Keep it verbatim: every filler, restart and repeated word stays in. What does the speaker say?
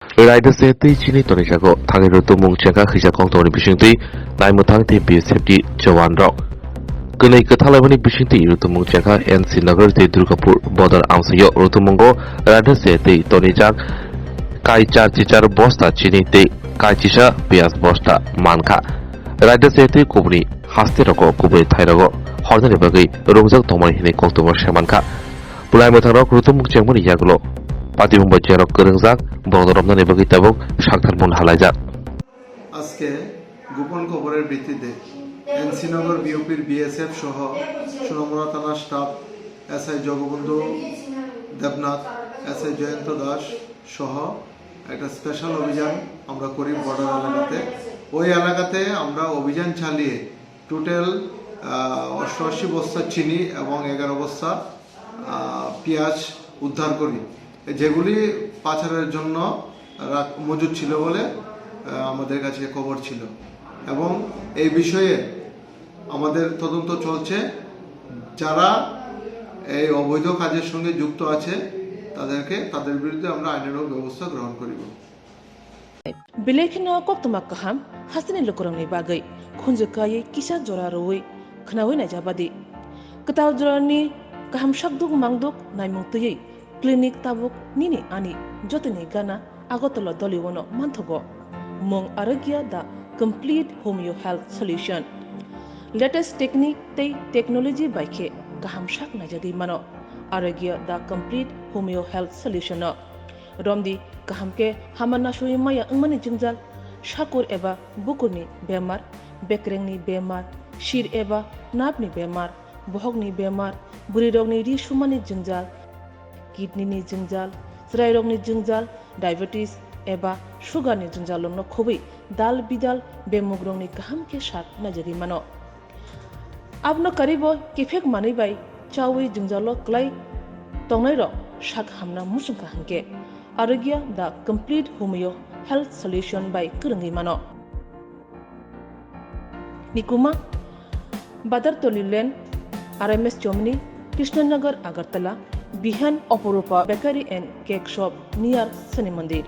Raida se tei chini tonijago thangwi rutumung chengkha khisa kokthomni bisingtwi naimwthang tei B S F ni jawan rok. Kwnwi kwthalaimani bisingtwi rutumung chengkha N C Nagar tei Durgapur bodor amsaio rutumungo raida se tei tonijak kai char chichar bosta chini tei kai chisa piyaj bosta mankha. Raida se tei kubuni haste rogo kubui thai rogo hornani bagwi rungjak tongmani hinwi kokthoma se mankha. Pulai mwthangrok rutumung chengmani yagulo patimung bai cherok kwrwngjak borokno romnani bagwi tabuk sakthar mun halaijak. আজকে গোপন খবরের ভিত্তিতে এনসিনগর বিওপির বিএসএফ সহ সোনামুড়া থানা staff SI Jagabandhu Debnath, এসআই জয়ন্ত দাস সহ একটা স্পেশাল অভিযান আমরা করি বর্ডার এলাকাতে। ওই এলাকাতে আমরা অভিযান চালিয়ে টোটাল অষ্টআশি বস্তা চিনি এবং এগারো বস্তা আহ, পেঁয়াজ উদ্ধার করি, যেগুলি পাচারের জন্য রাখ- মজুদ ছিল বলে আহ, আমাদের কাছে খবর ছিল। এবং এই বিষয়ে আমাদের তদন্ত চলছে। যারা এই অবৈধ কাজের সঙ্গে যুক্ত আছে, তাদেরকে, তাদের বিরুদ্ধে আমরা আইনানুগ ব্যবস্থা গ্রহণ করিব। Belai kheno koktwma kaham hasteni lukurokni bagwi khunju kaiwi kisa jora rwui khwnaui naijabadi. Kwtal jorani kaham sakduk mangduk naimung twiwi clinic tabuk nini ani jotoni gana Agartala Doliwono manthogo. Mung Arogya the complete homeo health solution. Latest technique tei technology bai khe kaham sak naijagwi mano. Arogya the complete homeo health solution no. Romdi kaham khe hama nasui maya wngmani jwngjal, sakur eba bukurni bemar, bekrengni bemar, sir eba napni bemar, bohokni bemar, bwrwirokni ri sumani jwngjal, kidney ni jwngjal, chwrairokni jwngjal, diabetes eba sugar ni jwngjal rokno khobwi dal bidal bemugrokni kaham khe sak naijagwi mano. Abono karibo kiphek manwi bai chawi jwngjalo kwlai tongnairok sak hamna muchungkha hinkhe Arogya the complete homeo health solution bai kwrwngwi mano. Nikuma, Badartoli Lane, R M S Chomni, Krishnanagar, Agartala, Bihan, Oporupa Bakery and Cake Shop near Shani Mandir.